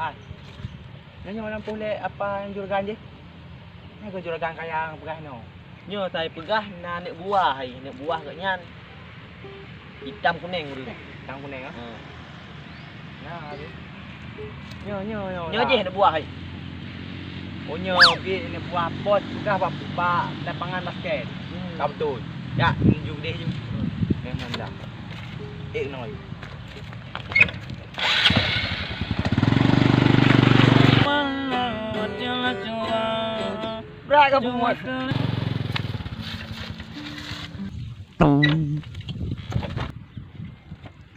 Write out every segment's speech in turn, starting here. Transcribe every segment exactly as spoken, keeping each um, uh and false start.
Hai. Nyoe, nyoe lampôh lé apa juragan jih? Nyoe keuh juragan kaya nyang peugah nyoe. Nyoe sai peugah na aneuk buah hai, aneuk buah geuh nyan itam kuneng ureueng. Itam kuneng, ah? Ha. Nah, habis. Nyoe, nyoe, nyoe. Nyoe jih aneuk buah hai. Oh, nyoe jih aneuk buah bos peugah bak, bak lapangan basket. Hmm. Ka beutôi. Jak, tunjuk deh ju. Eh, nyoe dah. Eh, nyoe. Brat ka buet.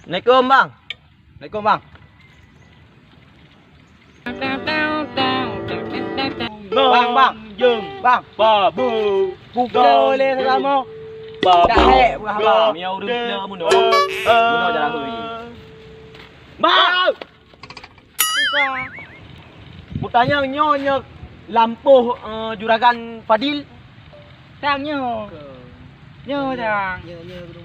Assalamualaikum, Bang. Assalamualaikum, Bang. Bang, bang, jom, bang. Babu. Pukul lé selama. Babu. Tak hek, buah abang. Miau ureueng kena bunuh. Bunuh jalan hui. Bang! Buka. Butanyong nyoe, nyoe lampôh, eh, juragan Fadil. Sang nyoe. Nyoe sang.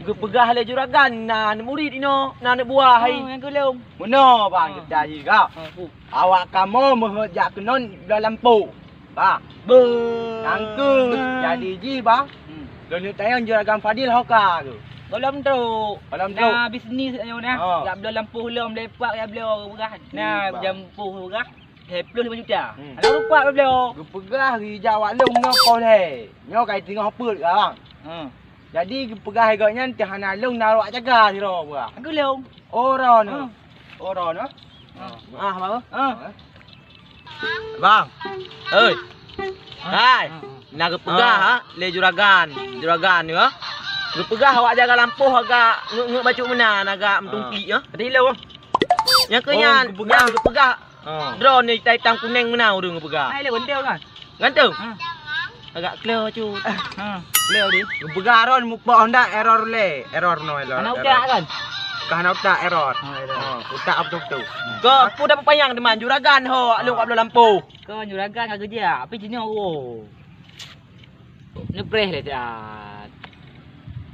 Geupeugah lé juragan na aneuk murit inoe, na aneuk buah hai. Oh, nyang keu lôn. Meunoe, bang, cerita jih ka. Oh, pu. Awak kamoe meuheuet jak keunoe bloe lampôh. Bah. Beuh. Nyang keu jadi jih, bah. Hmm. Lôn neuk tanyong juragan Fadil ho ka keuh. Gohlom trok. Gohlom trok. Na bisnis nyoe na. Oh. Jak bloe lampôh lom, lepak jak bloe peugah. Na, bah, jam lampôh peugah. Lhèe ploh lima juta. Hmm. Alah rupak beuh. Geupeugah rijak wak lôn nyoe poh lhèe. Nyoe ka teungoh peuet ka, bang. Hmm. Jadi geupeugah lé gobnyan teuh hana lôn na awak jaga sidroe buah. Aku lôn. Oh, droeneuh. Hmm. Oh, droeneuh. Hmm. Ah, bang. Hmm. Bang. Oi. Hai. Na geupeugah, ah, ha, lé juragan. Juragan nyoe, ha. Geupeugah awak jaga lampôh agak ngeuk-ngeuk bacut meunan, agak meutumpik, ha. Tadi lôn. Nyang keu nyan, oh, geupeugah. Nyang geupeugah. Ha. Droeneuh itam-itam kuneng meunan ureueng geupeugah. Hai, lé ganteng kan? Ganteng? Ha. Agak kleu bacut. Ha. Kleu di. Geupeugah droeneuh mupok honda error lé. Error no, error. Hana utak kan? Ka hana utak, error. Ha, error. Ha, utak beutôi-beutôi. Keu peue dapeuet panyang teuma juragan ho, lôn ka bloe lampôh. Keu juragan ka geujak, tapi jinoe woe. Neupreh lé siat.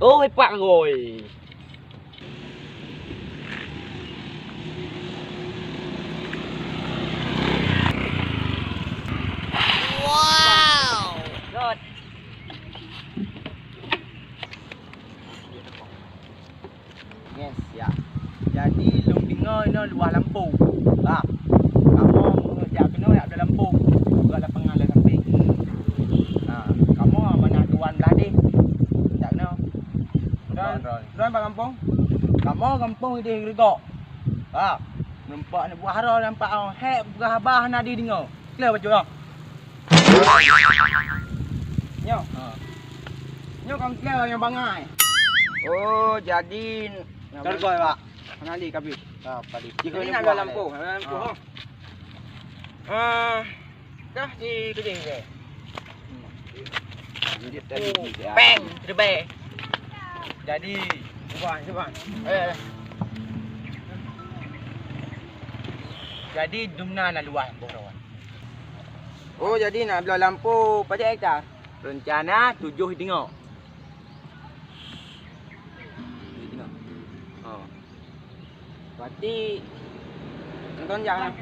Oh, hebat goi. Wow. Good. Yes, ya. Jadi, lôn deungoe inoe luwah lampôh. Bah, kamoe meujak keunoe jak bloe lampôh. Buka lapangan lam sampéng. Ha, kamoe mana tuan blah deh. Jak keunoe. Droen, droen. Droen bak gampông? Kamoe gampông idéh Geurigok. Ha, nampak aneuk buah droen nampak, oh, hék peugah haba hana dideungoe. Kleu bacut nyoe. Nyoe. Ha. Nyoe kon kleu nyang bangai. Oh, jadi. Tergoi, Pak. Hana lé kabeh. Ha, padi. Jadi nak dalam lampôh, dalam lampôh. Ha. Ah, dah di keudéh je. Peng, terbang. Jadi, cuba, cuba. Eh. Jadi, dumna na luwah lampôh droen. Oh, jadi nak bloe lampôh pajan hektar? Rencana tujoh teungoh. Tujoh teungoh. Ha. Berarti nonton jak lah.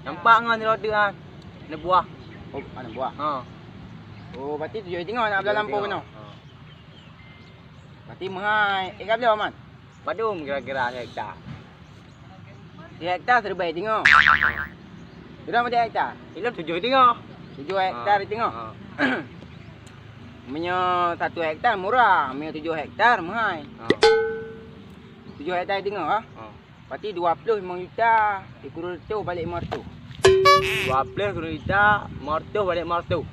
Nampak ngon roti ah. Aneuk buah. Oh, aneuk buah. Ha. Oh, berarti tujoh teungoh nak bloe lampôh keunoe. Ha. Berarti meuhai. Eh, ka bloe, Man? Padum kira-kira hektar? Di hektar siribèe teungoh. Pira di hektar? Ilôn tujoh teungoh. Tujoh hektar teungoh. Ha. Meunyoe satu hektar murah, meunyoe tujoh hektar meuhai. Ha. Tujoh hektar teungoh, ha? Ha. Berarti dua ploh limong juta, sikureueng reutôh balek limong reutôh. Dua ploh sikureueng juta, limong reutôh balek limong reutôh.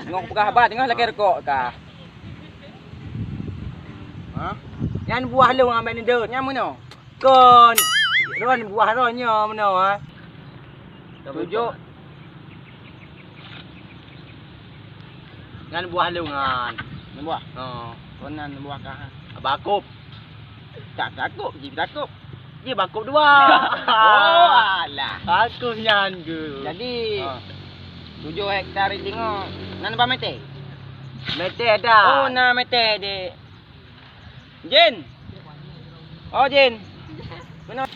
Teungoh peugah haba teungoh lakèe rukok ka. Ha? Nyan buah lôn ambek neudeuet. Nyan meunoe. Kon, droen buah droen nyoe meunoe, ha. Tujoh. Nyan buah lôn nyan. Nyan buah? Oh. Kon nyan buah kah? Bakôb. Tak takôb, ji takôb. Ji bakôb dua. Oh, alah. Bakôb nyan ke. Jadi, ha, tujoh hektar teungoh. Nan ba mete? Mete dah. Oh, na mete deh. Jin. Oh, Jin. Meunoe.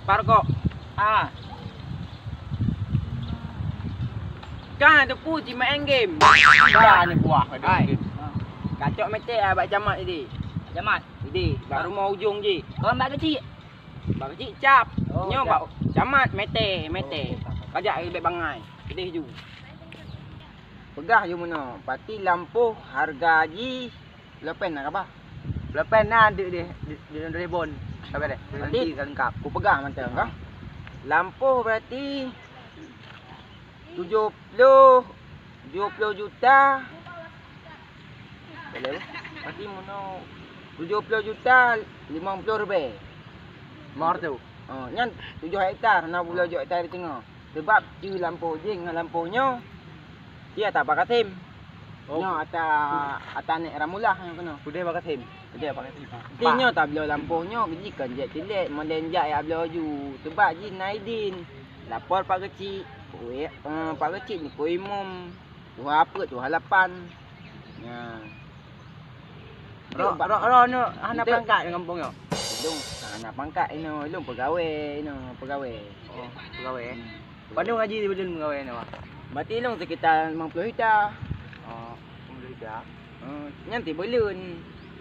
Parkok. Ah. Ka teupeu jimaén game. Ka ni buah ka game. Kacok mete ah bak camat tadi. Camat. Tadi bak rumoh ujong jih. Kon bak keuchik. Bak keuchik cap. Oh, nyoe cap. Bak camat mete, mete. Oh, cap. Kajak ribet bangai. Pedeh ju. Peugah ju meunoe, pati lampôh harga jih. Pulpen na kaba? Pulpen na di di di di Rebon. Sabar deh. Nanti ka lengkap. Ku peugah mantong ka. Lampôh berarti tujuh puluh, tujuh puluh juta. Boleh, Bu? Berarti meunoe tujuh puluh juta lima puluh ribèe. Mar tu. Oh, nyan tujoh hektar, na puluh hektar di teungoh. Sebab ci lampôh jih ngon lampôh nyoe, ci ata Pak Kasim. Oh. Nyoe ata, ata aneuk Ramulah nyang keunoe. Udeh Pak Kasim. Udeh Pak Kasim. Di nyoe tabloe lampôh nyoe, jih kon jeuet tilek, molén jak jak bloe ju. Sebab jih na idin. Lapor Pak Keuchik, eh, Pak Keuchik nyoe imum. Tuha peuet, tuha lapan. Nyan. Roh, roh, roh nyoe hana pangkat di gampông nyoe? Lôn hana pangkat inoe, lôn peugawée inoe, peugawée. Oh, peugawée. Hmm. Padum gaji sibuleuen peugawée nyoe? Berarti lôn sekitar limong ploh juta. Oh, limong ploh juta. Hmm, nyan sibuleuen.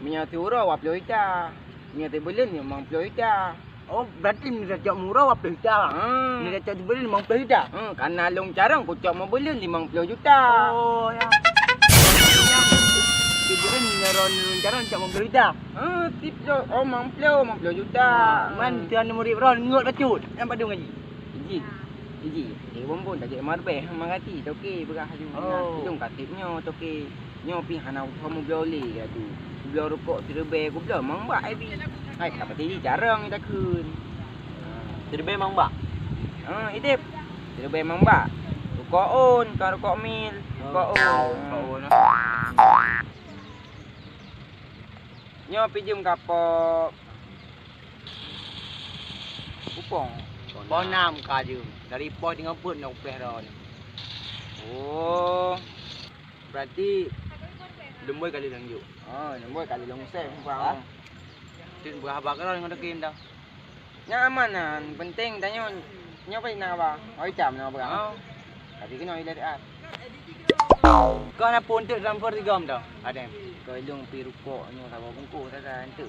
Meunyoe siuroe dua ploh juta. Meunyoe sibuleuen limong ploh juta. Oh, berarti meunyoe cok meuuroe dua ploh juta. Hmm. Meunyoe cok sibuleuen limong ploh juta. Hmm, karena lôn carông kucok meubuleuen limong ploh juta. Oh, ya. Sibuleuen meunyoe lôn carông cok limong ploh juta. Hmm, tiep lôn, oh, limong ploh, limong ploh juta. Man tuan murit ron ngot bacut. Nyan padum gaji? Iji. Iji. Di bumbon tajak marbeh mangati toke peugah laju. Oh. Lôn ka tiep nyoe toke. Nyoe pih hana kamoe bloe lé laju. Kubloe rukok siribèe, kubloe limong bak, eh, pih. Hai, ka pati jicarông takheun. Siribèe limong bak? Ah, idéh. Siribèe limong bak. Rukok on, kon rukok mil. Rukok on. Oh, rukok on. Nyoe pih jeuem kapok. Kupong. Poh nam ka jeuem. Dari poh teungoh peuet nyoe upéh droeneuh. Oh. Berarti lumboi kali lanjut. Oh, lumboi kali lôn sép, Bang. Hah? Cit beurah haba keudroe ngon toke dah. Nyan aman nyan, penting tanyoe nyoe paling na haba. Oh, itam na haba. Oh. Tapi keunoe ilèe siat. Kau na pun tuk transfer tiga dah. Ada. Kau ilong pi rukok nyoe saboh bungkus dah entuk.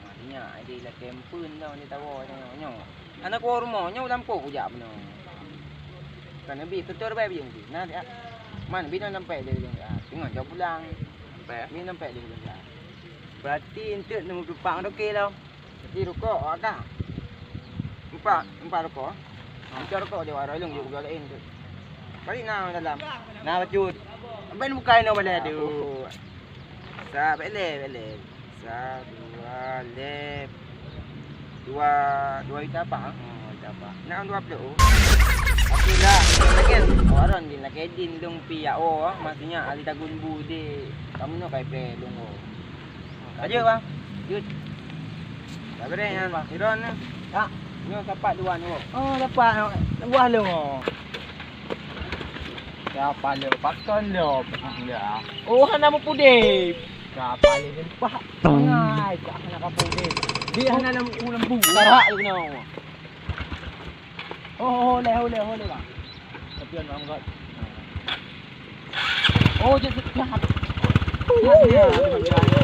Mak nyak di lakèe empeuen dong di tawa nyoe, nyoe. Hana kuwoe rumoh, nyoe lampôh kujak bunoe. Kan Nabi setor bai bijéng pih. Nah, siat. Man, bi nyoe sampai di bijéng siat. Teungoh jok pulang. Sampai, eh? Bi sampai di bijéng siat. Berarti enteuk neumeutumpang toke lom. Berarti rukok, ah, ka. Empat, empat rukok. Empat rukok di warong lôn, jok keubah laén tu. Balik na dalam. Na bacut. Ambai bukai nyoe balèe tu. Sa, bèk lé, bèk lé. Sa, dua, lé. Dua, dua juta apa? Oh, dua juta apa? Nak dua puluh. Okey lah. Lagi, warong di lagi din lôn pi ya, oh, maksudnya ahli tagun bu di. Kamu nak kai pe lôn, oh. Aja, Bang. Jut. Dah beres, Bang. Iron ni. Ya. Nyoe sapat dua ni, oh. Oh, sapat. Buah lôn, oh. Siapa lôn? Pakon lôn? Ya. Oh, hana mupudeh. Ka paléng leumpah. Ngai, ka hana kapok deh. Dia hana lam, u lampu. Tarak tu kena. Oh, oh, leh, oh, leh, oh, leh, bang. Tapi orang angkat. Oh, je sekian. Ya, ya, ya.